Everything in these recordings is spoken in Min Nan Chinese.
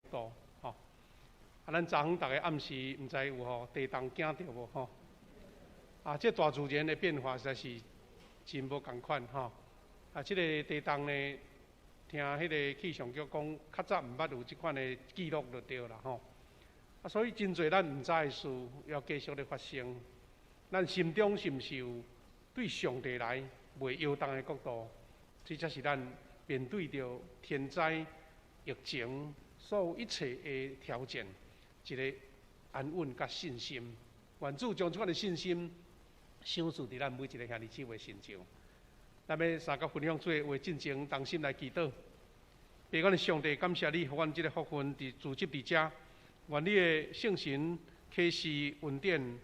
度吼。啊，咱昨昏逐家暗時毋知有予地動驚著無吼？啊，這大自然的變化實在是真無仝款吼。啊，這个地動呢，聽彼个氣象局講，較早毋捌有這款的記錄就對啦吼。啊，所以真濟咱毋知的事，猶繼續咧發生。咱心中是毋是有對上帝來袂搖動的國度？這才是咱面對著天災、疫情，所有一切的挑戰，一个安穩佮信心。願主將這款的信心賞賜佇咱每一个兄弟姊妹身上。咱欲相共分享主的話進前，同心來祈禱。父阮的上帝，感謝你，予阮這个福分佇聚集佇遮。願你的聖神啟示、恩典、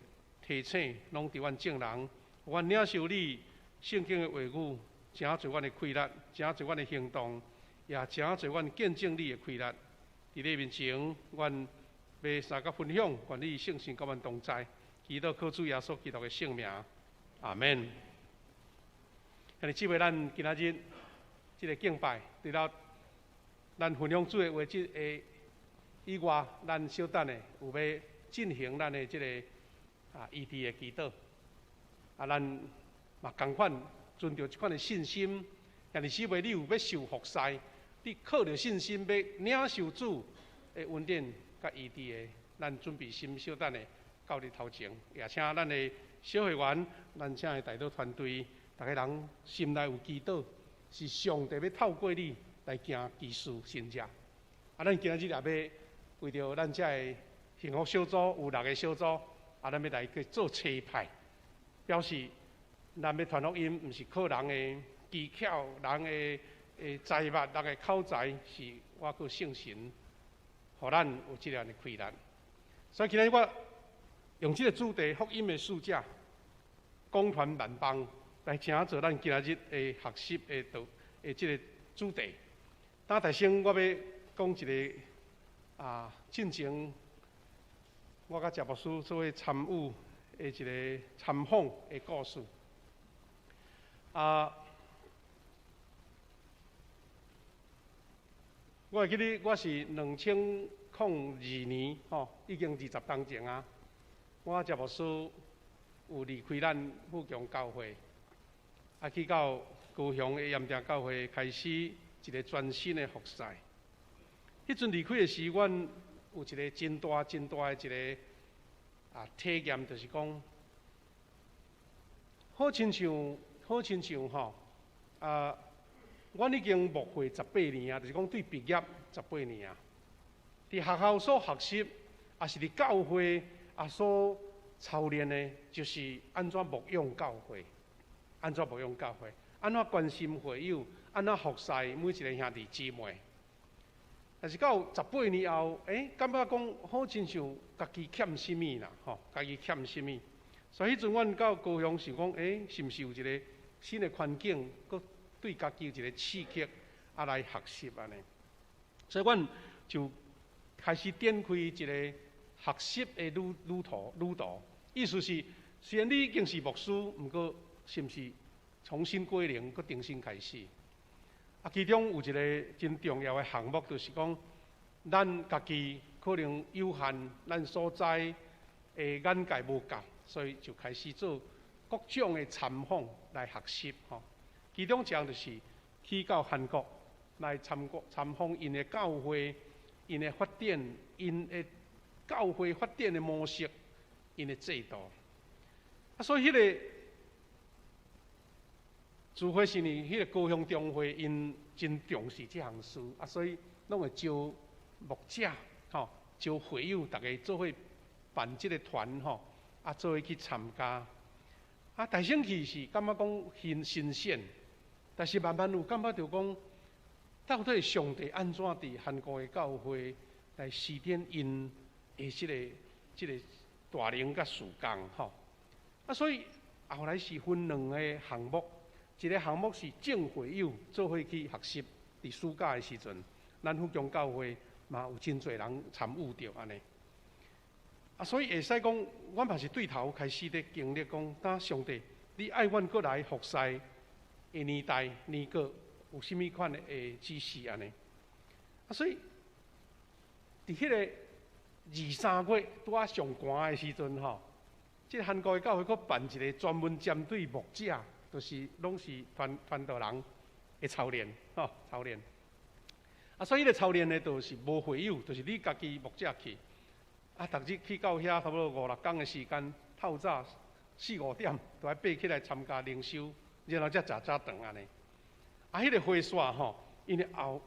提醒，攏佇阮眾人，予阮領受你聖經的話語，成做阮的氣力，成做阮的行動，也成做阮見證你的氣力。佇你面前，阮欲相共分享，願你聖神佮阮同在。祈禱靠主耶穌基督的聖名，阿門。兄弟姊妹，咱今仔日這个敬拜，除了咱分享主的話這个以外，咱小等下有欲進行咱的這个醫治的祈禱。啊，咱嘛仝款存著這款的信心，兄弟姊妹，你有欲受服侍，你靠著信心欲領受主的恩典佮醫治的，咱準備心小等下到你頭前，也請咱的小會員，咱請的代禱團隊，逐个人心內有祈禱，是上帝欲透過你來行奇事神跡。啊，咱今仔日也欲為著咱遮的幸福小組有六个小組，啊，咱欲來去做差派，表示咱欲傳福音，毋是靠人的技巧、人的才物、人的口才，是倚靠聖神，予咱有這樣的氣力。所以今仔日我用這个主題——福音的使者，廣傳萬邦，來成做咱今仔日的學習的導的這个主題。但大先我欲講一个進前我佮謝牧師做伙參與的一个參訪的故事。啊，我會記得我是2002年吼，已經20冬前啊。我謝牧師有離開咱富強教會，啊，去到高雄的鹽埕教會開始一个全新的服侍。彼陣離開的時，阮有一个真大、真大的一个體驗，就是講，好親像吼，啊，阮已經牧會十八年啊，就是講對畢業十八年啊。佇學校所學習，抑是佇教會所操練的，就是按怎牧養教會，按怎牧養教會，按怎關心會友，按怎服侍每一个兄弟姊妹。但是到十八年後，感覺講好親像家己欠啥物啦，吼，家己欠啥物。所以彼陣阮到高雄想講，是毋是有一个新的環境，閣對家己有一个刺激，啊來學習按呢。所以阮就開始展開一个學習的旅途。意思是，雖然你已經是牧師，毋過是毋是重新歸零，閣重新開始？啊，其中有一个真重要的項目，就是講，咱家己可能有限，咱所在的眼界無夠，所以就開始做各種的參訪來學習吼。其中一項就是去到韓國來參觀參訪𪜶的教會，𪜶的發展，𪜶的教會發展的模式，𪜶的制度。啊，所以彼个聚會是呢，彼个高雄中會𪜶真重視這項事，啊，所以攏會招牧者，吼，招會友，逐家做伙辦這个團，吼，啊，做伙去參加。啊，大先去是感覺講很新鮮，但是慢慢有感覺著講，到底上帝按怎佇韓國的教會來施展𪜶的這个大能佮事工，吼。啊，所以後來是分兩个項目。一个項目是眾會友做伙去學習，佇暑假的時陣，咱富強教會嘛有真濟人參與著按呢。啊，所以會使講，阮嘛是對頭開始咧經歷講，當上帝，你愛阮閣來服侍的年代年過有啥物款的指示按呢？啊，所以佇彼個二三月拄仔上寒的時陣吼，這個韓國的教會閣辦一個專門針對牧者，就是攏是傳傳道人的操練，吼，操練。啊，所以彼個操練呢，就是無會友，就是你家己牧者去。啊，逐日去到遐差不多五六工的時間，透早四五點就愛爬起來參加靈修，然後才食早頓按呢。啊，彼個花徙吼，𪜶的後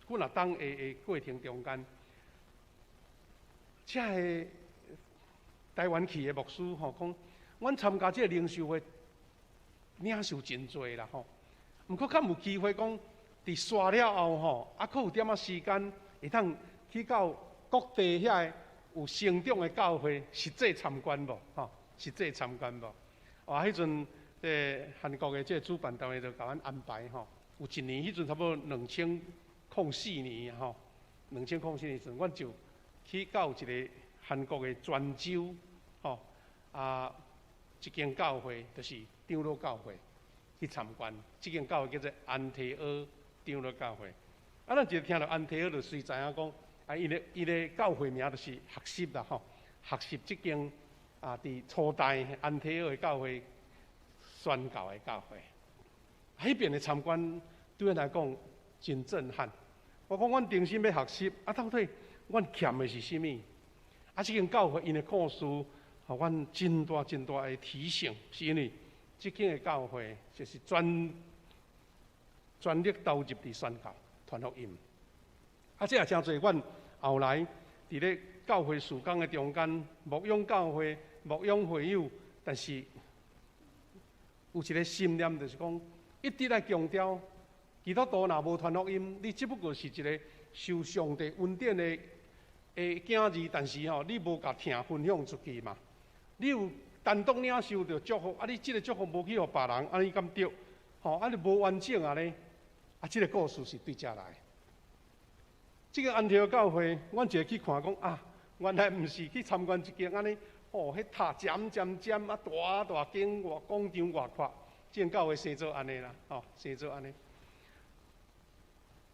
幾若冬的的過程中間，遮个台灣去的牧師吼講，阮參加這個靈修會，領受真濟啦吼。毋過較無機會講，佇煞了後吼，啊，閣有點仔時間會當去到各地遐個有成長的教會實際參觀無？吼，實際參觀無？哇，彼陣這個韓國的這個主辦單位就共阮安排吼，有一年彼陣差不多2004年吼，兩千零四年時陣，阮就去到一個韓國的全州，吼，啊，一間教會就是長老教會去參觀，這間教會叫做安提阿長老教會。啊，咱一聽著安提阿就隨知影講，啊，伊的教會名就是學習啦吼，學習這間啊，佇初代安提阿的教會宣教的教會。彼邊的參觀對阮來講真震撼。我講阮誠心欲學習，啊，到底阮欠的是啥物？啊，這間教會𪜶的故事，予阮真大真大的提醒，是因為這間的教會就是全全力投入佇宣教、傳福音。啊，這也誠濟阮後來佇咧教會事工的中間，牧養教會、牧養會友，但是有一個心念，就是講一直來強調，基督徒若無傳福音，你只不過是一個受上帝恩典的的囝兒，但是吼，你無共疼分享出去嘛？你有單獨領受著祝福，啊，你這個祝福無去予別人，按呢敢對？吼，啊，你無完整按呢？啊，這個故事是對遮來。這個安提阿教會，阮一个去看講啊，原來毋是去參觀一間按呢，哦，彼塔尖尖尖啊，大大間外廣場外闊，這間教會生做按呢啦，吼，生做按呢。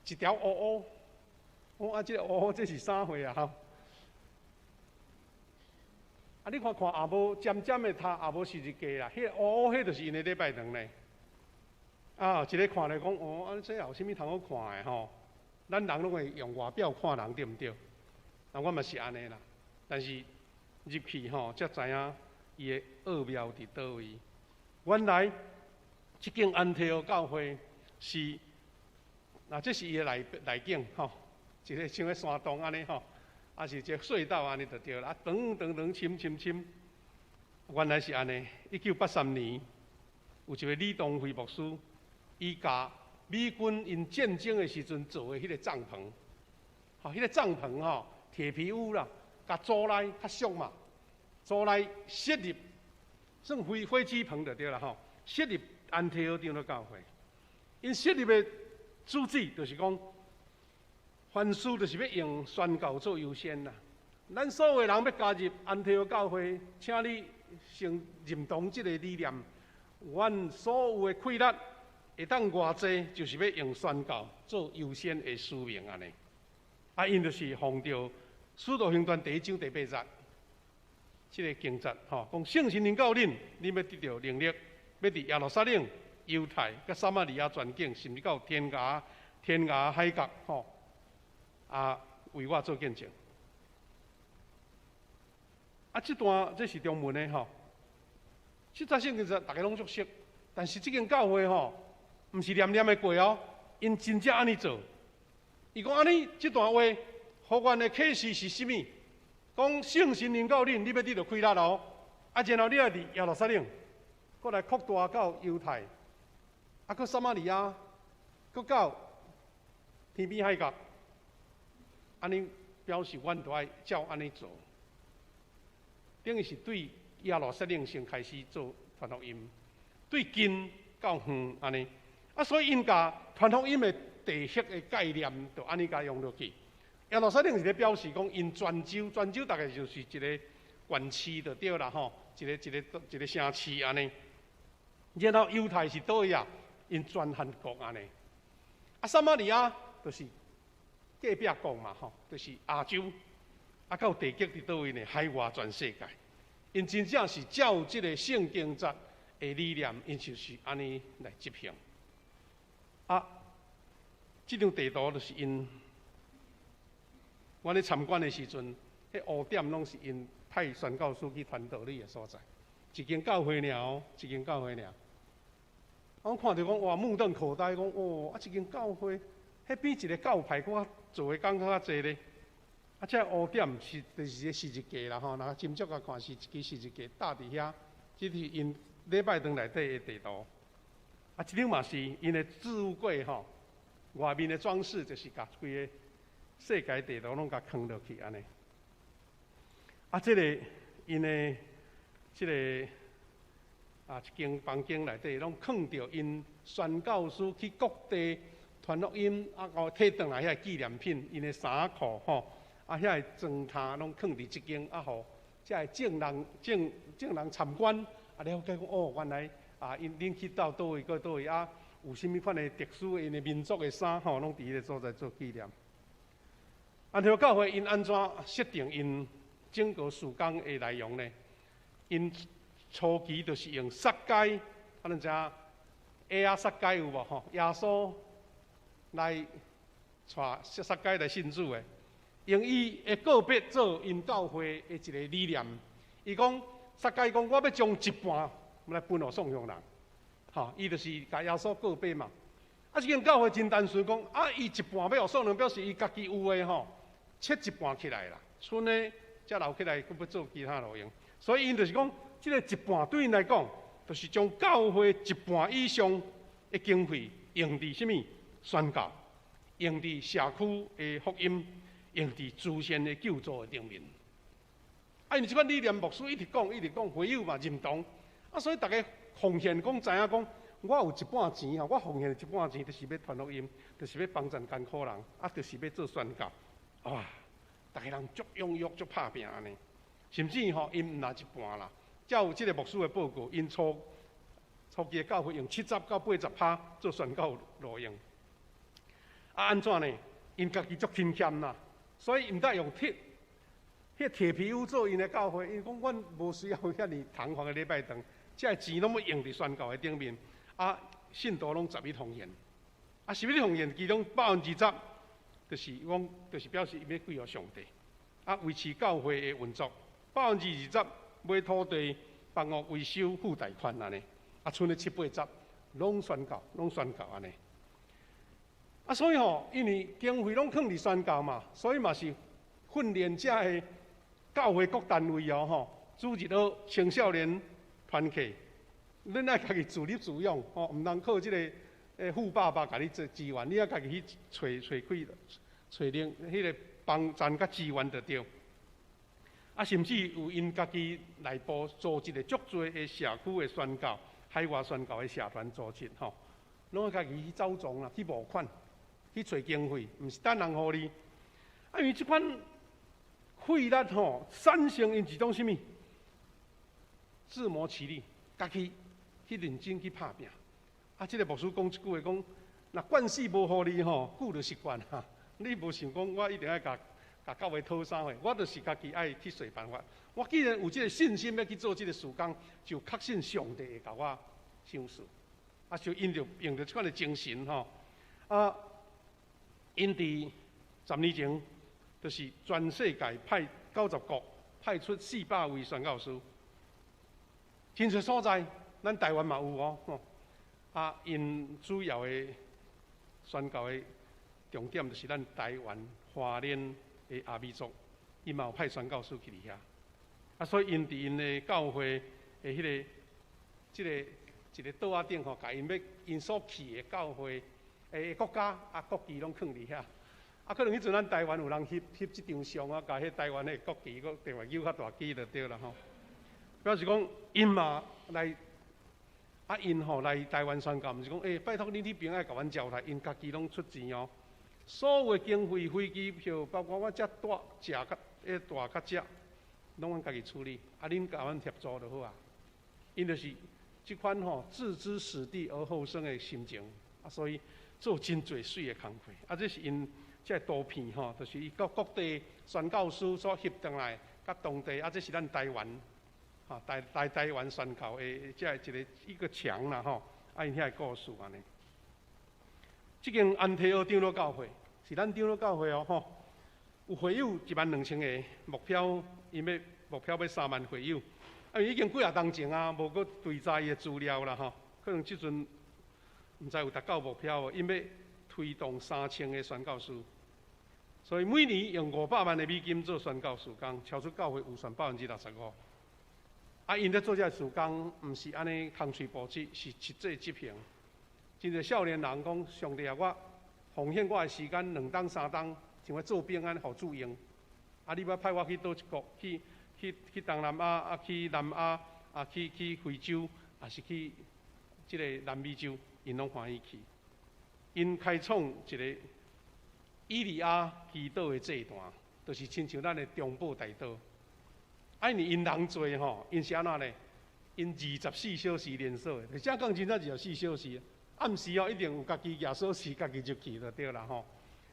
一條烏烏，我啊，這個烏烏這是啥貨啊？吼！啊，你看看也無尖尖的塔，也無十字架啦，彼個烏烏，彼就是𪜶的禮拜堂呢。啊，一个看咧講，哦，啊，這有啥物通好看的吼？咱人攏會用外表看人，對毋對？啊，我嘛是按呢啦。但是入去吼，才知影伊的奧妙佇佗位。原來這間安提阿教會是，啊，這是伊的內內景吼，一個像個山洞按呢吼，啊是一個隧道按呢就對啦。啊，長長長深深深，原來是按呢。1983年，有一個李東輝牧師，伊共美軍𪜶戰爭的時陣做的彼個帳篷，吼，彼個帳篷吼，鐵皮屋啦，共租來較俗嘛，租來設立，算飛飛機棚就對啦吼，設立安提阿長老教會，𪜶設立的主旨就是講，凡事就是欲用宣教做優先啦。咱所有的人欲加入安提阿教會，請你先認同這個理念。阮所有的氣力會當偌濟，就是欲用宣教做優先的使命按呢。啊，𪜶就是奉著《使徒行傳》第一章第八節，這個經節吼，講聖神臨到恁，恁欲得著能力，欲佇耶路撒冷、猶太、佮撒瑪利亞全境，甚至到天涯天涯海角吼，啊，為我做見證。啊，這段這是中文的吼，這節聖經節大家攏足熟，但是這間教會吼，毋是念念的過哦，𪜶真正按呢做。伊講按呢，這段話，予阮的啟示是啥物？講聖神臨到恁，你欲得著氣力哦。啊，然後你愛佇耶路撒冷，閣來擴大到猶太，啊，閣撒瑪利亞，閣到天邊海角。按呢表示，阮都愛照按呢做。等於是對耶路撒冷先開始做傳福音，對近到遠按呢。啊，所以𪜶共傳福音的地域的概念，就按呢共用落去。耶路撒冷是咧表示講，𪜶全州，全州大概就是一個縣市就對啦吼，一個一個一個城市按呢。然後猶太是佗位啊？𪜶全韓國按呢。啊，撒瑪利亞就是隔壁國嘛吼，就是亞洲，啊，到地極佇佗位呢？海外全世界，𪜶真正是照這个聖經節的理念，𪜶就是按呢來執行。啊，這張地圖就是𪜶，阮咧參觀的時陣，彼烏點攏是𪜶派宣教師去傳道理的所在。一間教會爾哦，一間教會爾。我看著講哇，目瞪口呆，講哦，啊，這間教會，彼比一个教派閣較做的工閣較濟咧。啊，這烏點是就是十字架啦吼，若斟酌共看是一支十字架搭佇遐，這是𪜶禮拜堂內底的地圖。啊，這張嘛是𪜶的置物櫃吼，外面的裝飾就是共規個世界地圖攏共囥落去按呢。啊，這个𪜶的這个啊，一間房間內底攏囥著𪜶宣教師去各地傳福音，啊，佮提轉來遐紀念品，𪜶的衫褲吼，啊，遐个磚塔攏囥佇這間，啊，予遮个眾人眾眾人參觀，啊，了解講哦，原來啊，𪜶恁去到佗位閣佗位啊，有啥物款的特殊𪜶的民族的衫吼，攏佇彼个所在做紀念。安提阿教會𪜶按怎設定𪜶整個事工的內容呢？𪜶初期就是用撒該，啊，咱知影鞋仔撒該有無吼？耶穌來帶撒該來信主的，用伊的告別做𪜶教會的一个理念。伊講撒該講，我欲將一半來分予送養人，吼，伊就是共耶穌告別嘛。啊，這間教會真單純，講啊，伊一半欲予送人，表示伊家己有的吼，切一半起來啦，剩的才留起來，閣欲做其他路用。所以𪜶就是講，這个一半對𪜶來講，就是將教會一半以上的經費用佇啥物宣教，用佇社區的福音，用佇慈善的救助的頂面。啊，因為這款理念，牧師一直講，一直講，會友嘛認同。啊，所以逐家奉獻講知影講，我有一半錢吼，我奉獻一半錢，就是欲傳福音，就是欲幫贊艱苦人，啊，就是欲做宣教。哇！逐家人足踴躍、足拍拚按呢，甚至吼，𪜶毋若一半啦。照這个牧師的報告，𪜶初初期的教會用70到80%做宣教路用。啊，按怎呢？𪜶家己足勤儉啦，所以毋得用鐵，彼鐵皮屋做𪜶的教會。𪜶講阮無需要遐爾堂皇的禮拜堂，這个錢攏欲用佇宣教的頂面。啊，信徒攏十一奉獻，啊，十一奉獻其中10%，就是講，就是表示伊欲歸予上帝，啊，維持教會的運作。20%買土地、房屋維修、付貸款按呢，啊，剩的七八十，攏宣教，攏宣教按呢。啊，所以吼，因為經費攏囥佇宣教嘛，所以嘛是訓練遮个教會各單位哦吼，主日學青少年團契，恁愛家己自立自養吼，毋通靠這个富爸爸共你做支援，你愛家己去揣揣開揣另彼个幫贊佮支援就對。啊，甚至有𪜶家己內部組織的足濟的社區的宣教、海外宣教的社團組織吼，攏愛家己去走傱啦，去募款，去揣經費，毋是等人予你。啊，因為這款費力吼，產生𪜶一種啥物？自謀其力，家己去認真去拍拚。啊，這个牧師講一句話講，若慣勢無予你吼，久就習慣哈。你無想講，我一定愛共共教會討啥貨，我就是家己愛去揣辦法。我既然有這个信心欲去做這个事工，就確信上帝會共我賞賜。啊，就𪜶就用著這款的精神吼。啊，𪜶佇10年前，就是全世界派90國派出400位宣教師，真濟所在，咱台灣嘛有哦。吼，啊，𪜶主要的宣教的重點就是咱台灣花蓮的阿美族，伊嘛有派宣教師去佇遐。啊，所以𪜶佇𪜶的教會的彼个、這个一个桌仔頂吼，共𪜶欲𪜶所去的教會的國家啊國旗攏囥佇遐。啊，可能彼陣咱台灣有人翕翕這張相啊，共彼台灣的國旗閣另外扭較大支就對啦吼。表示講𪜶嘛來，啊𪜶吼來台灣宣教，毋是講拜託恁彼邊愛共阮招待，𪜶家己攏出錢哦。所有的經費、飛機票，包括我遮住食佮住佮食，攏阮家己處理。啊，恁共阮協助就好啊。𪜶就是這款吼置之死地而後生的心情，啊，所以做真濟媠的工課。啊，這是𪜶 這個圖片吼，就是伊各各地宣教師所翕轉來，佮當地啊，這是咱台灣，吼台灣宣教的這一個牆啦吼，啊，𪜶遐個故事按呢。這間安提阿長老教會是咱長老教會哦吼，有會友1萬2千個，目標𪜶欲目標欲3萬會友，啊，已經幾若冬前啊，無閣追查伊的資料啦吼，可能這陣毋知有達到目標無，𪜶欲推動3000個宣教師，所以每年用500萬的美金做宣教事工，超出教會預算65%。啊，𪜶咧做這个事工，毋是按呢空喙布子，是實際執行。真濟少年人講，上帝啊，我奉獻我的時間2冬3冬，像我做兵按呢，予主用。啊，你欲派我去佗一國，去東南亞，啊，去南亞，啊，去非洲，抑是去這个南美洲，𪜶攏歡喜去。𪜶開創一个以利亞祈禱的祭壇，就是親像咱的中保代禱。啊，因為𪜶人濟吼，𪜶是按怎呢？𪜶24小時連鎖的，正講真正24小時。暗時哦，一定有家己舉鎖匙，家己入去就對啦吼。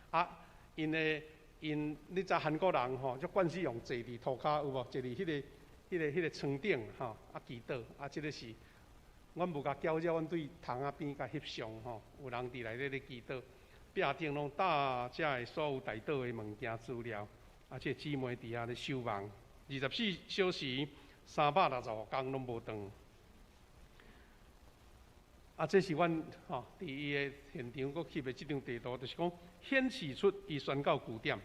啊，𪜶的𪜶，你知韓國人吼，足慣勢用坐佇塗跤有無？坐佇彼個床頂吼，啊祈禱。啊，這个是阮無共攪擾，阮對窗仔邊共翕相吼，有人佇內底咧祈禱，壁頂攏貼遮的所有代禱的物件資料。啊，這個姊妹佇遐咧守望，24小時365工攏無斷。啊，這是阮吼佇伊的現場閣翕的這張地圖，就是講顯示出伊宣教據點。啊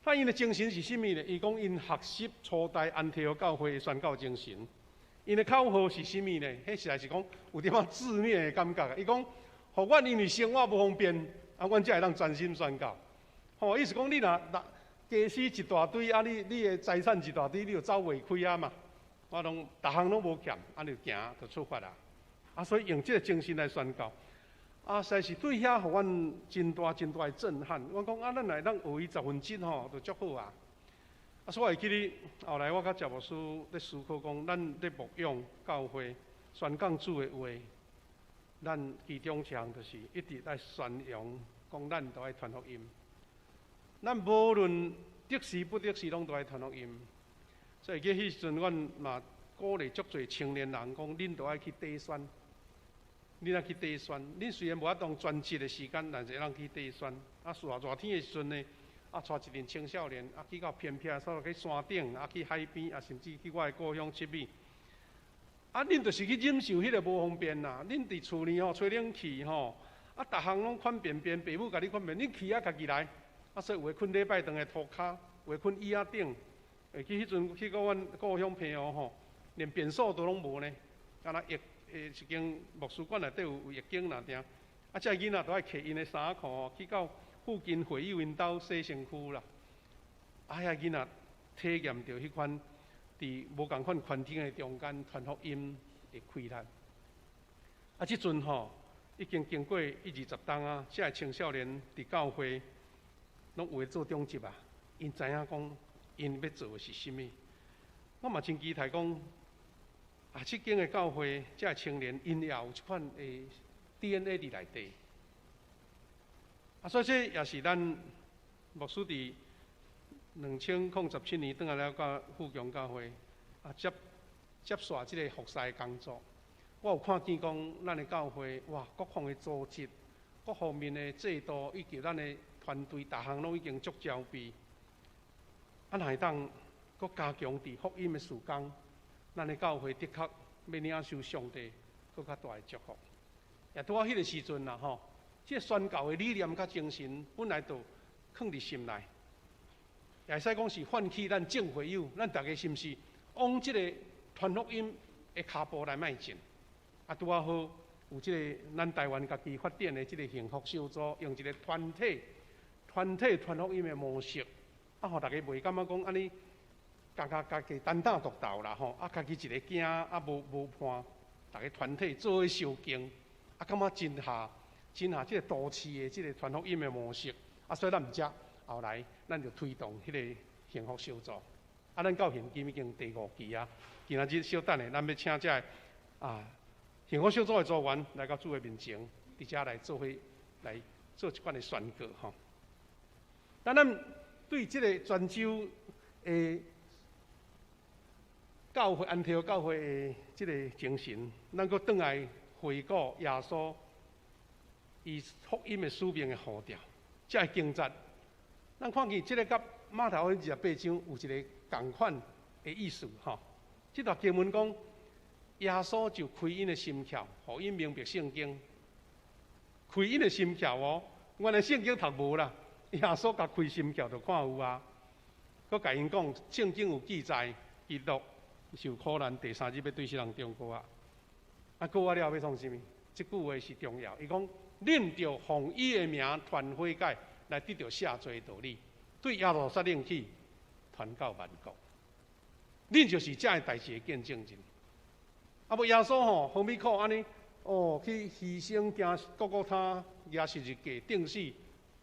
，𪜶的精神是啥物呢？伊講𪜶學習初代安提阿教會的宣教精神。𪜶的口號是啥物呢？彼實在是講有點仔自虐的感覺。伊講，予阮因為生活無方便，啊，阮才會當專心宣教。吼，意思講你若家私一大堆，啊，你的財產一大堆，你就走袂開啊嘛。我攏逐項攏無欠，啊，就行就出發啦。啊，所以用這个精神來宣教，啊，實在是對遐予阮真大真大的震撼。我講啊，咱來當學伊1/10吼，就足好啊。啊，所以會記得後來我佮謝牧師咧思考講，咱咧牧養教會宣講主的話，咱其中一項就是一直來宣揚，講咱都愛傳福音。咱無論得時不得時，攏都愛傳福音。所以記彼時陣，阮嘛鼓勵足濟青年人講，恁都愛去短宣。恁愛去短宣，恁雖然無法度專職的時間，但是會當去短宣。啊，暑熱天的時陣呢，啊，帶一陣青少年，啊，去到偏僻所在，去山頂，啊，去海邊，啊，甚至去我的故鄉七美。啊，恁就是去忍受彼个無方便啦。恁佇厝裡吼吹冷氣吼，啊，逐項攏款便便，爸母共你款便，恁去啊家己來。啊，所以有的睏禮拜堂的塗跤，有的睏椅仔頂。會記彼陣去到阮故鄉澎湖吼，連便所都攏無呢，敢若浴。一間牧師館內底有浴間爾爾，啊，這个囡仔都愛提𪜶的衫褲吼，去到附近會友𪜶兜洗身軀啦。啊，遐囡仔體驗著彼款佇無仝款環境的中間傳福音的氣力。啊，這陣吼已經經過一二十冬啊，這个青少年佇教會攏有的做長執啊，𪜶知影講𪜶欲做的是啥物。我嘛真期待講。啊，這間的教會，這个青年，𪜶也有這款的 DNA 佇內底。啊，所以這也是咱牧師佇2017年轉來了到富強教會，啊接續這个服侍的工作。我有看見講，咱的教會哇，各項的組織、各方面的制度以及咱的團隊，逐項攏已經足齊備。啊，若會當閣加強佇福音的事工。咱的教會的確欲領受上帝閣較大的祝福。也拄好彼个時陣啦吼，這个宣教的理念佮精神本來就囥佇心內，也會使講是喚起咱眾會友，咱逐家是毋是往這个傳福音的跤步來邁進？啊，拄仔好有這个咱台灣家己發展的這个幸福小組，用一个團體、團體傳福音的模式，啊，予逐家袂感覺講按呢。家己單打獨鬥啦吼，啊，家己一个行，啊，無伴，逐家團體做伙相敬，啊，感覺真合，真合這个都市的這个傳福音的模式，啊，所以咱毋才後來，咱就推動彼个幸福小組，啊，咱到現今已經第五期啊，今仔日小等下，咱欲請這个啊幸福小組的組員來到主的面前，佇遮來做伙來做一款的宣告吼。但咱對這个泉州的教會、安提阿教會的這个精神，咱閣轉來回顧耶穌伊福音的使命的呼召，這个經節，咱看見這个佮馬太福音28章有一个仝款的意思吼。這段經文講，耶穌就開𪜶的心竅，予𪜶明白聖經。開𪜶的心竅哦，原來聖經讀無啦，耶穌共開心竅就看有啊。閣共𪜶講，聖經有記載，基督受苦難，第三日欲對死人中復活。啊，復活了欲創啥物？這句話是重要。伊講，恁著奉伊的名傳悔改，來得著赦罪的道理，對耶路撒冷起，傳到萬國。恁就是這个代誌的見證人。啊，無耶穌吼，何物苦按呢？哦，去犧牲行各各他，舉十字架釘死，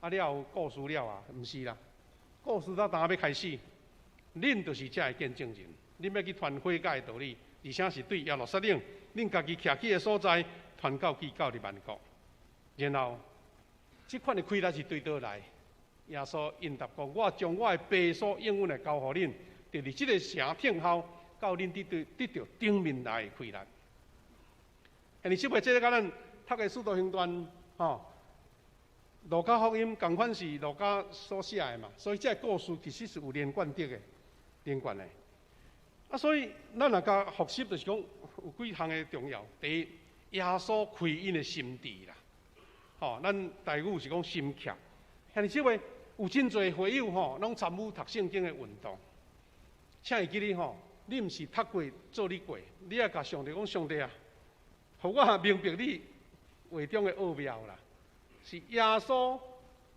啊了故事了啊？毋是啦，故事才拄欲開始。恁就是這个見證人，恁欲去傳悔改的道理，而且是對耶路撒冷，恁家己徛起的所在，傳到去到佇萬國。然後，這款的氣力是對佗來？耶穌應答講：我將我的爸所應允的交予恁，就佇這个城等候，到恁得著得著頂面來的氣力。兄弟姊妹，這个佮咱讀的使徒行傳，吼，路加福音仝款是路加所寫的嘛，所以這个故事其實是有連貫的，連貫的。啊，所以咱若共複習，就是講有幾項的重要。第一，耶穌開𪜶的心智啦，吼，咱台語是講心竅。兄弟姊妹，有真濟會友吼，攏參與讀聖經的運動。請會記得吼，你毋是讀過做你過，你愛共上帝講，上帝啊，予我明白你話中的奧妙啦。是耶穌，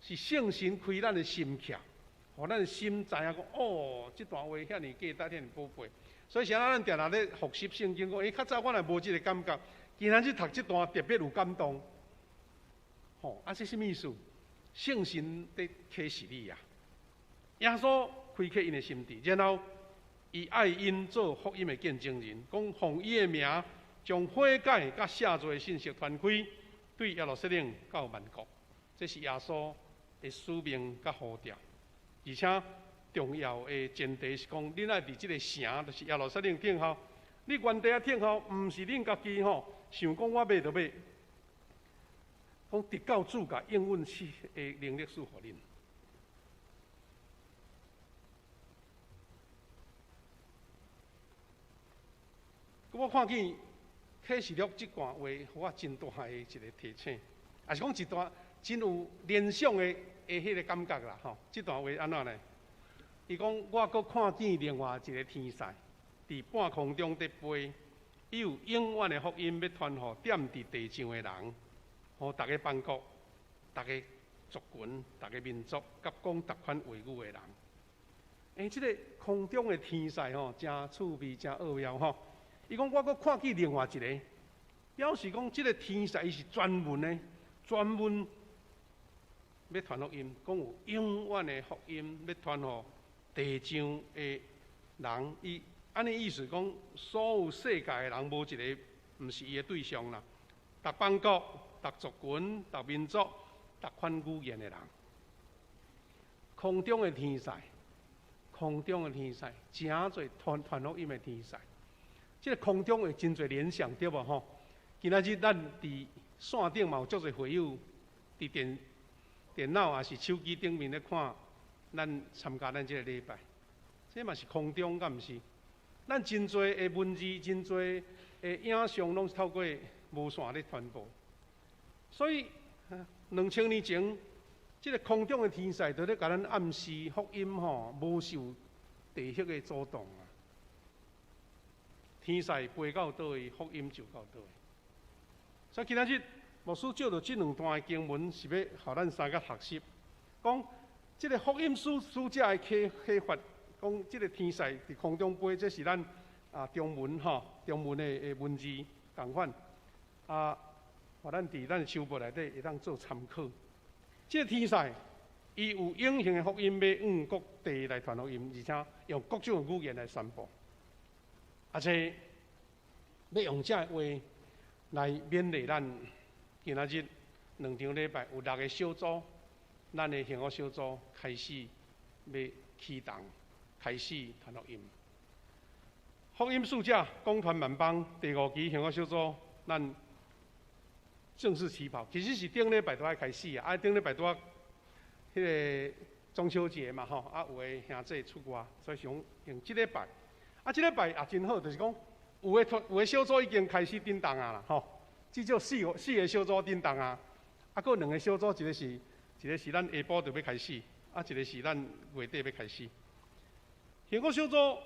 是聖神開咱的心竅，予咱的心知影講，哦，這段話遐爾價值，遐爾寶貝。所以，啥咱定定咧複習聖經，講，欸，較早我若無這个感覺，今仔日讀這段特別有感動。吼，啊，這啥物意思？聖神佇啟示你啊！耶穌開啟𪜶的心智，然後伊愛𪜶做福音的見證人，講奉伊的名，將悔改佮赦罪的信息傳開，對耶路撒冷到萬國。這是耶穌的使命佮呼召，而且重要的前提是講，恁愛佇這个城，就是耶路撒冷等候。你原地仔等候，毋是恁家己吼想講我欲就欲。講直到主共應允賜的能力賜予恁。我看見啟示錄這段話，予我真大的一个提醒，也是講一段真有聯想的的彼个感覺啦吼。這段話按怎呢？伊講我閣看見另外一个天使，佇半空中佇飛，伊有永遠的福音欲傳予踮佇地上的人，予逐个邦國、逐个族群、逐个民族，佮講逐款話語的人。欸，這个空中的天使吼，真趣味，真奧妙吼。伊講我閣看見另外一个，表示講這个天使伊是專門的，專門欲傳福音，講有永遠的福音欲傳予地上的人。伊按呢意思講，所有世界的人無一个毋是伊的對象啦。逐邦國、逐族群、逐民族、逐款語言的人，空中的天使，空中的天使，誠濟傳傳福音的天使。這个空中會真濟聯想，對無吼？今仔日咱佇線頂嘛有足濟會友佇電電腦抑是手機頂面咧看咱參加咱這个禮拜，這嘛是空中，敢毋是？咱真濟的文字、真濟的影像，攏是透過無線咧傳播。所以2000年前，這个空中的天使就咧共咱暗示福音吼，無受地域的阻擋啊。天使飛到佗位，福音就到佗位。所以今仔日牧師借著這兩段的經文，是欲予咱三個學習，講這个福音使使者的啟啟發，講這个天使佇空中飛，這是咱啊中文吼，中文的的文字仝款啊，予咱佇咱的書簿內底會當做參考。這个天使，伊有永恆的福音欲往各地來傳福音，而且用各種的語言來宣布。而且，欲用這个話來勉勵咱。今仔日兩場禮拜有六个小組，咱的幸福小組開始欲啟動，開始傳福音。福音使者廣傳萬邦第五期幸福小組，咱正式起跑。其實是頂禮拜拄仔開始啊，啊頂禮拜拄仔彼個中秋節嘛吼，啊有的兄弟出外，所以想用這禮拜。啊，這禮拜也真好，就是講有的小組已經開始振動啊啦吼，至少四個小組振動啊，啊，閣兩個小組，一個是咱下晡就欲開始，啊，一個是咱月底欲開始。幸福小組，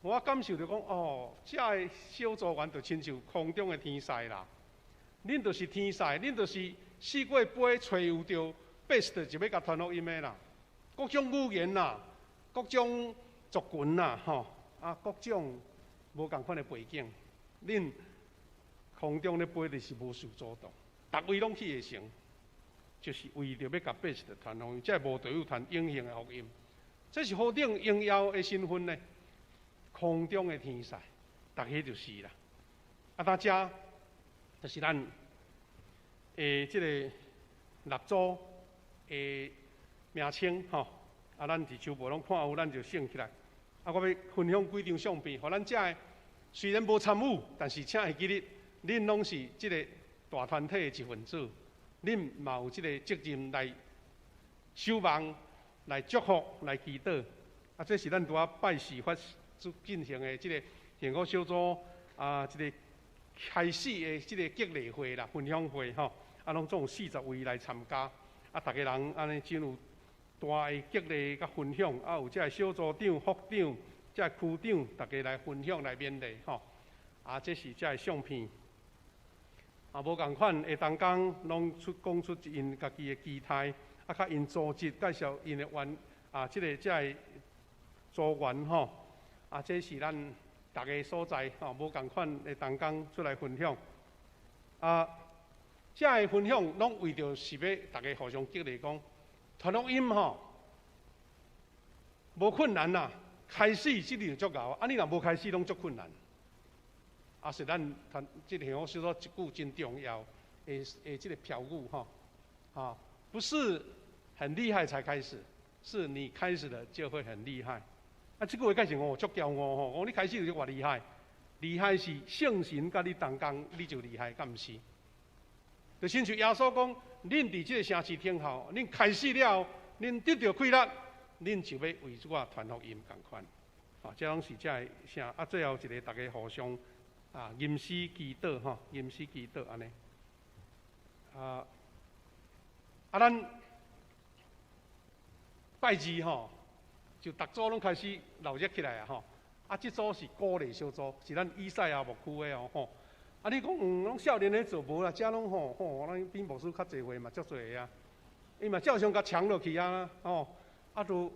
我感受著講，哦，這个小組員就親像空中的天使啦。恁就是天使，恁就是四界飛揣有著 best 就欲共傳福音的啦。各種語言啦，各種族群啦，吼，啊，各種無仝款的背景，恁空中咧飛就是無受阻擋，逐位攏去會成，就是為著欲共 best 傳福音，這個無隊友傳永恆的福音，這是何等榮耀的身份呢？空中的天使，逐个就是啦。啊，大家就是咱的這個六組的名稱吼，啊，咱佇手部攏看有，咱就省起來。啊，我欲分享幾張相片，予咱遮的雖然無參與，但是請會記得，恁攏是這個大團體的一份子，恁嘛有這個責任來守望、來祝福、來祈禱。啊，這是咱拄仔拜四發進行的這個幸福小組啊，這個開始的這個激勵會啦、分享會吼，啊，攏總有40位來參加，啊，逐个人按呢真有大的激勵佮分享，啊，有這个小組長、副長、這個區長，逐家來分享來勉勵吼。啊，這是這个相片。啊，無仝款的同工攏出講出𪜶家己的期待，啊，佮𪜶組織介紹𪜶的員啊，這個組員吼。啊，這是咱逐个所在吼，無仝款的同工出來分享。啊，這个分享攏為著是欲逐家互相激勵，講傳福音吼，無困難啦，開始這個就足𠢕，啊，你若無開始，攏足困難。啊，是咱傳這個幸福小組一句真重要的這個標語吼，啊，不是很厲害才開始，是你開始了就會很厲害。啊，這句話解釋我足驕傲吼，講你開始就偌厲害，厲害是聖神佮你同工，你就厲害，敢毋是？就親像耶穌講，恁佇這個城市聽候，恁開始了，恁得著氣力，恁就欲為我傳福音仝款。啊，這攏是這个啥？啊，最後一个，逐家互相啊，吟詩祈禱吼，吟詩祈禱按呢。啊，啊，咱拜二吼，就逐組攏開始鬧熱起來啊吼。啊，這組是鼓勵小組，是咱以賽亞牧區的哦吼。啊，你講攏少年咧做無啦，遮攏吼吼，咱比牧師較濟歲嘛，足濟个啊。伊嘛照常共搶落去啊，吼。啊，都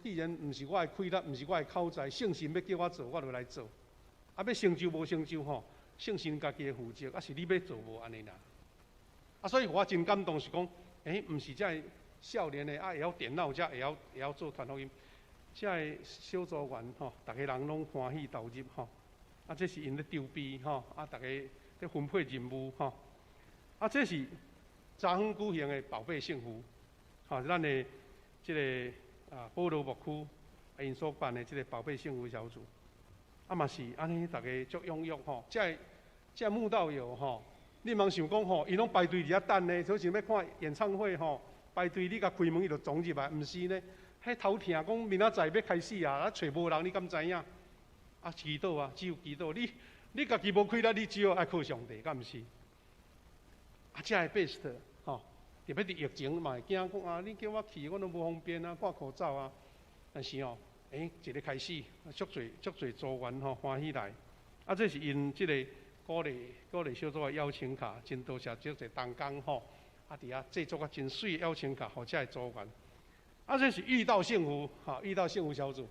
既然毋是我的氣力，毋是我的口才，聖神欲叫我做，我就來做。啊，欲成就無成就吼，聖神家己會負責，啊是你欲做無按呢啦。啊，所以我真感動是講，欸，毋是這个少年的啊，會曉電腦，才會曉做傳福音。這个小組員吼，逐个人攏歡喜投入吼。啊，這是𪜶咧籌備吼，啊，逐家咧分配任務吼。啊，這是昨昏舉行的寶貝幸福，吼，咱的這个啊保羅牧區𪜶所辦的這个寶貝幸福小組。啊嘛是按呢，逐家足踴躍吼。這个這个慕道友吼，你毋通想講吼，𪜶攏排隊佇遐等呢，好像欲看演唱會吼，排隊你共開門伊就傱入來，毋是呢？彼頭聽講明仔載欲開始啊，啊揣無人，你敢知影？啊，祈禱啊，只有祈禱。你家己無氣力，你只有愛靠上帝，敢毋是？啊，這个 best 吼，特別佇疫情嘛會驚講啊，你叫我去，我攏無方便啊，掛口罩啊。但是哦，欸，一个開始，足濟足濟組員吼歡喜來。啊，這是𪜶這个鼓勵小組的邀請卡，真多謝足濟同工吼，啊，佇遐製作啊真媠的邀請卡，予這个組員。啊，這是遇到幸福，吼，遇到幸福小組，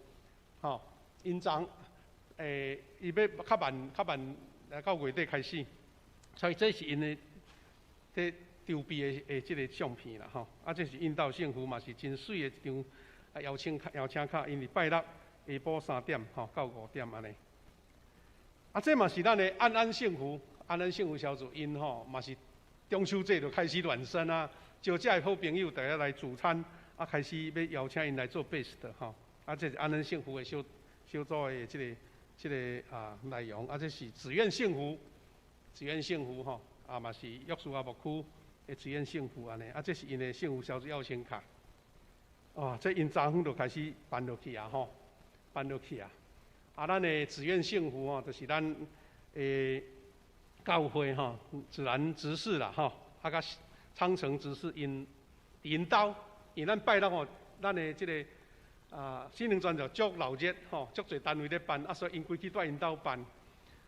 吼，𪜶昨，欸，伊欲較慢較慢來到月底開始，所以這是𪜶的佇籌備的這个相片啦，吼。啊，這是遇到幸福嘛，是真媠的一張啊邀請卡，邀請卡，𪜶是拜六下晡3點吼到5點按呢。啊，這嘛是咱的安安幸福，安安幸福小組，𪜶吼嘛是中秋節就開始暖身啊，招遮的好朋友大家來聚餐，啊，開始欲邀請𪜶來做 best 吼，啊，這是安恩幸福的小小組的這個啊內容，啊，這是志願幸福，志願幸福吼，啊嘛是約書亞牧區的志願幸福按呢，啊，這是𪜶的幸福小組邀請卡，哦，這𪜶昨昏就開始辦落去啊吼，辦落去啊，啊，咱的志願幸福吼，就是咱的教會吼，自然執事啦吼，啊，佮昌城執事𪜶𪜶兜，因咱拜六吼，咱的這個啊，心靈傳就足鬧熱吼，足濟單位咧辦，啊，所以𪜶規氣蹛𪜶兜辦，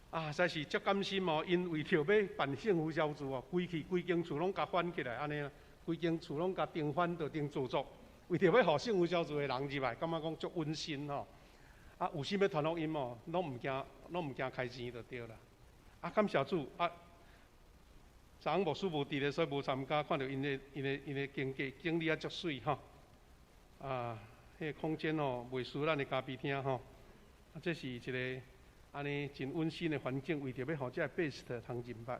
啊，實在是足感心哦。𪜶為著欲辦幸福小組哦，規氣規間厝攏共翻起來按呢啦，規間厝攏共顛翻就顛做作，為著欲予幸福小組的人入來，感覺講足溫馨吼。啊，有心欲傳福音哦，攏毋驚開錢就對啦。啊，感謝主啊！昨昏牧師無佇咧，所以無參加。看著𪜶的經過整理啊足媠吼。啊，彼個空間吼，袂輸咱的咖啡廳吼。啊，這是一個按呢真溫馨的環境，為著欲予這個 best 通入來。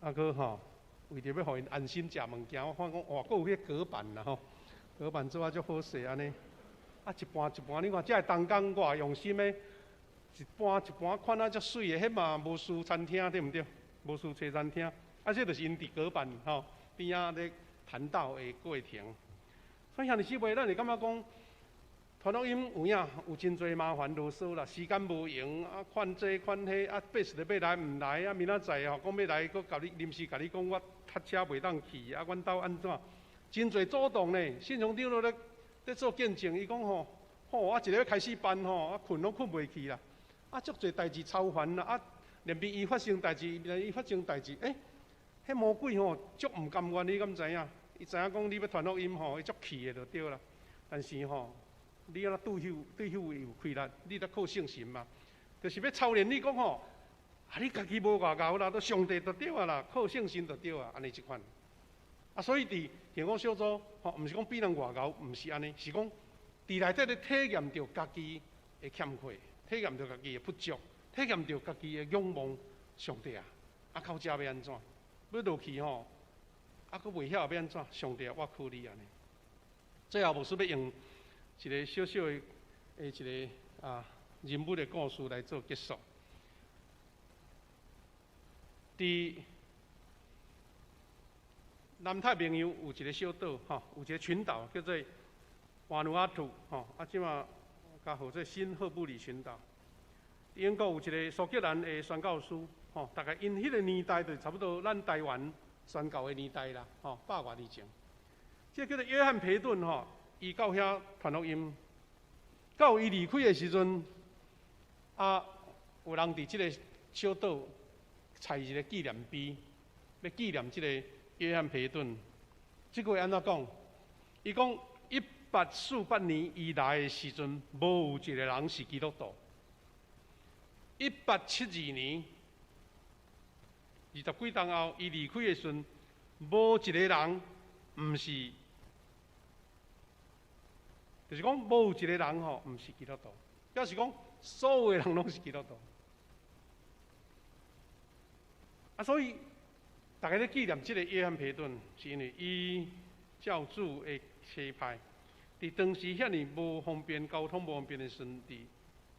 啊，閣吼，為著欲予𪜶安心食物件，我看講哇，閣有彼個隔板啦吼，隔板做啊足好勢按呢。啊，一盤一盤，你看這個同工偌用心的。一盤一盤款啊，足媠的，彼嘛無輸餐廳對毋對？無輸西餐廳，啊，這就是𪜶佇隔板吼邊仔咧談道的過程。所以兄弟姊妹，咱會感覺講，傳福音有影有真濟麻煩囉嗦啦，時間無閒啊，款這款彼啊，best 欲來毋來啊，明仔載吼講欲來，閣共你臨時共你講我塞車袂當去啊，阮兜按怎？真濟阻擋呢。信長長老咧做見證，伊講吼，吼啊一个欲開始辦吼，啊睏攏睏袂去啦。啊，足濟代誌操煩啦！啊，連邊伊發生代誌，連伊發生代誌，欸，彼魔鬼吼足毋甘願，你敢知影？伊知影講你欲傳福音吼，伊足氣的就對啦。但是吼，你按怎對付對付伊有氣力？你得靠聖神嘛，就是欲操練你講吼，啊，你家己無偌𠢕啦，都上帝就對啊啦，靠聖神就對啊，按呢這款。啊，所以佇幸福小組吼，毋是講比人偌𠢕，毋是按呢，是講佇內底咧體驗著家己的欠缺。體驗著家己的不足，體驗著家己的仰望上帝啊！啊，到遮欲按怎？欲落去吼，啊，閣袂曉欲按怎？上帝啊，我靠你按呢。最後，牧師欲用一個小小的一個啊人物的故事來做結束。佇南太平洋有一個小島，吼，有一個群島叫做瓦努阿圖，吼，啊，這馬共號做新赫布里群島。英國有一個蘇格蘭的宣教師，吼，大概𪜶彼個年代就差不多咱台灣宣教的年代啦，吼，百外年前。這個叫做約翰培頓，吼，伊到遐傳福音，到伊離開的時陣，啊，有人佇這個小島砌一個紀念碑，欲紀念這個約翰培頓。這句話按怎講？伊講1848年伊來的時陣，無有一個人是基督徒。1872年，二十幾冬後，伊離開的時陣，無一個人毋是，就是講無一個人吼毋是基督徒，表示講所有的人攏是基督徒。啊，所以大家咧紀念這個約翰培頓，是因為伊照主的差派，佇當時遐爾無方便、交通無方便的時陣，佇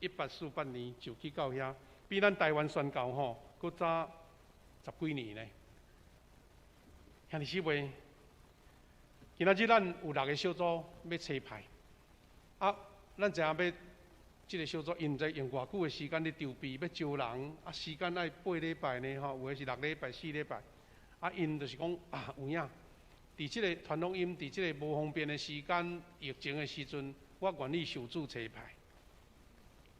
1848年就去到遐，比咱台灣宣教吼，閣早十幾年呢。兄弟姊妹，今仔日咱有六個小組欲差派，啊，咱知影欲這個小組，𪜶毋知用偌久的時間咧籌備，欲招人，啊，時間愛八禮拜呢吼，有的是6禮拜、4禮拜，啊，𪜶就是講啊，有影，佇這個傳福音，佇這個無方便的時間、疫情的時陣，我願意受主差派。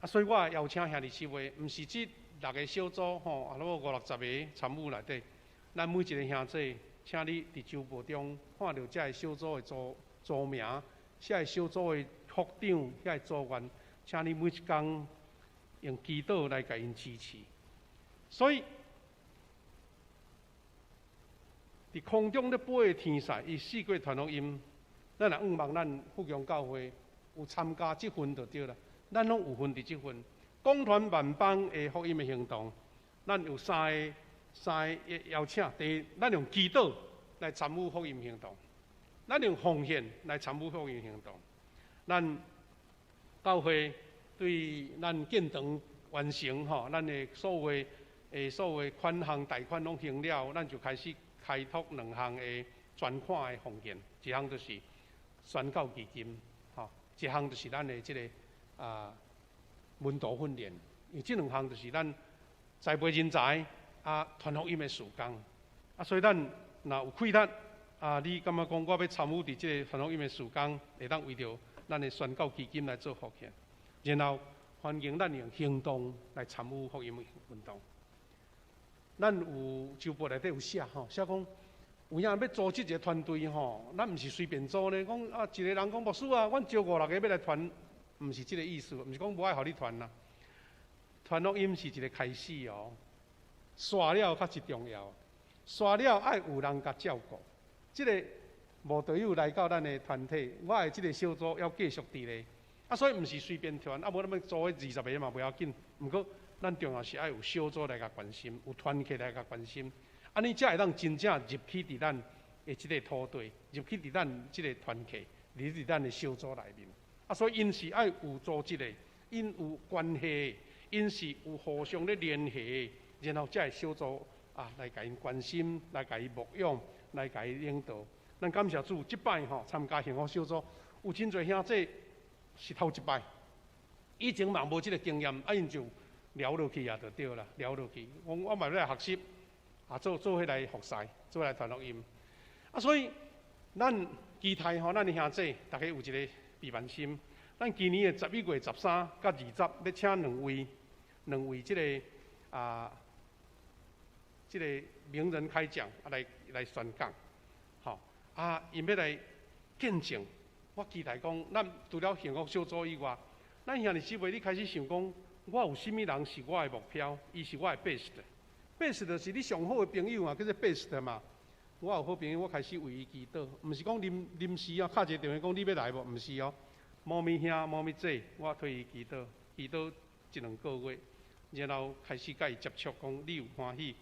啊，所以我邀請兄弟姊妹，毋是這六個小組吼，啊，五六十個參與內底，咱每一個兄弟，請你佇週報中看著這个小組的組組名，這个小組的副長，遐個組員，請你每一工用祈禱來共𪜶支持。所以，佇空中咧飛的天使，伊四界傳福音，咱若向望咱富強教會有參加這份就對啦。咱攏有份佇這份，廣傳萬邦的福音的行動，咱有三個三個邀請。第一，咱用祈禱來參與福音行動，咱用奉獻來參與福音行動。咱教會對咱建堂完成吼，咱的所有的款項貸款攏還了，咱就開始開拓兩項的專款的奉獻，一項就是宣教基金，吼，一項就是咱的這个門徒訓練。因為這兩項就是咱栽培人才啊，傳福音的事工。啊，所以咱若有氣力啊，你感覺講我欲參與佇這个傳福音的事工，會當為著咱的宣教基金來做奉獻，然後歡迎咱用行動來參與福音運動。咱有週報內底有寫吼，寫講有影欲組織一个團隊吼，咱毋是隨便組呢。講啊，一个人講牧師啊，阮招五六个欲來傳，毋是這个意思，毋是講無愛予你傳啦。傳福音是一个開始哦，煞了較是重要，煞了愛有人共照顧。這个慕道友來到咱的團體，我的這个小組猶繼續佇咧。啊，所以毋是隨便傳，啊，無咱欲組彼20個嘛袂要緊。毋過，咱重要是愛有小組來共關心，有團契來共關心，按呢才會當真正入去佇咱的這个土地，入去佇咱這个團契，入佇咱的小組內面。啊，所以𪜶是愛有組織的，𪜶有關係，𪜶是有互相咧聯繫，然後才會小組啊來共𪜶關心，來共伊牧養，來共伊領導。咱感謝主，這擺吼參加幸福小組，有真濟兄弟是頭一擺，以前嘛無這个經驗，啊𪜶就聊落去也就對啦，聊落去。講我嘛欲來學習，啊做做伙來服侍，做伙來傳福音。啊，所以咱期待吼，咱的兄弟逐家有一个備萬心。咱今年的11月13佮20，欲請兩位這个名人開講啊來宣講，吼啊，𪜶欲來見證。我期待講，咱除了幸福小組以外，咱兄弟姊妹，你開始想講，我有啥物人是我的目標，伊是我的 best，best 就是你上好的朋友嘛，叫做 best 嘛。我有好朋友，我開始為伊祈禱，毋是講臨臨時哦，敲一个電話講你欲來無？毋是哦。某咪兄、某咪姊，我替伊祈禱，祈禱一兩個月，然後開始佮伊接觸，講你有歡喜，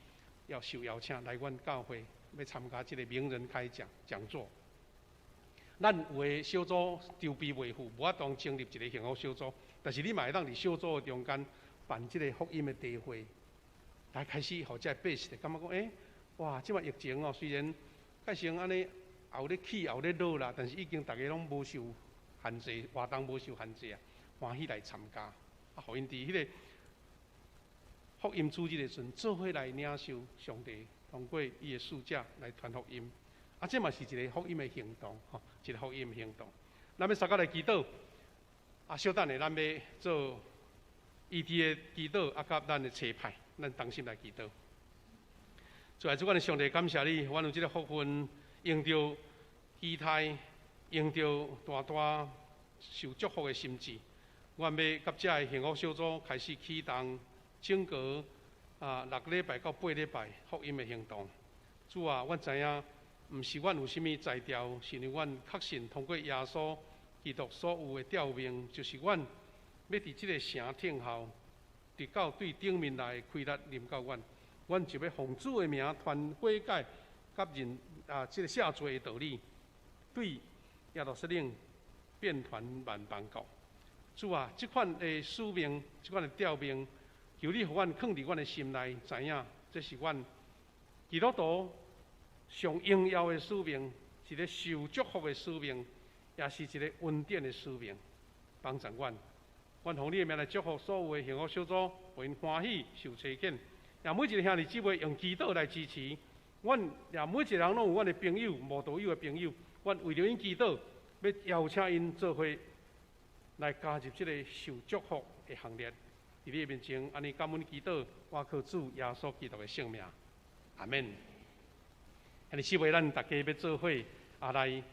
要受邀請來阮教會，欲參加這个名人開講講座。咱有的小組籌備未赴，無法度成立一个幸福小組，但是你嘛會當佇小組的中間辦這个福音的茶會，來開始予這个 best 感覺講，欸，哇，這擺疫情哦，雖然改成按呢，也有咧起，也有咧落啦，但是已經逐家攏無受限制，活動無受限制啊，歡喜來參加，啊，予𪜶佇彼个福音主日的時陣，做伙來領受上帝通過伊的使者來傳福音。啊，這嘛是一个福音的行動，吼，一个福音的行動。咱欲相佮來祈禱，啊，稍等下，咱欲做醫治的祈禱，啊，佮咱的齊派，咱同心來祈禱。主啊，主，阮的上帝，感謝你，阮有這个福分，用著期待，用著大大受祝福的心志，阮欲佮遮的幸福小組開始啟動整個6禮拜到8禮拜福音的行動。主啊，阮知影，毋是阮有啥物才調，是因為阮確信通過耶穌基督所有的召命，就是阮欲佇這个城聽候，直到對頂面來的氣力臨到阮，阮就欲奉主的名傳悔改，佮認啊這个赦罪的道理，對耶路撒冷遍傳萬邦國。主啊，這款的使命，這款的召命，求你予阮囥佇阮的心內，知影這是阮基督徒上榮耀的使命，一个受祝福的使命，也是一个恩典的使命。幫助阮，阮奉你的名來祝福所有的幸福小組，予𪜶歡喜受差遣。也每一个兄弟姊妹用祈禱來支持，阮也每一个人攏有阮的朋友、慕道友的朋友，阮為著𪜶祈禱，欲邀請𪜶做伙來加入這个受祝福的行列。佇你的面前，按呢感恩祈禱，我靠主耶穌基督的聖名，阿門。兄弟姊妹，咱逐家欲做伙啊來。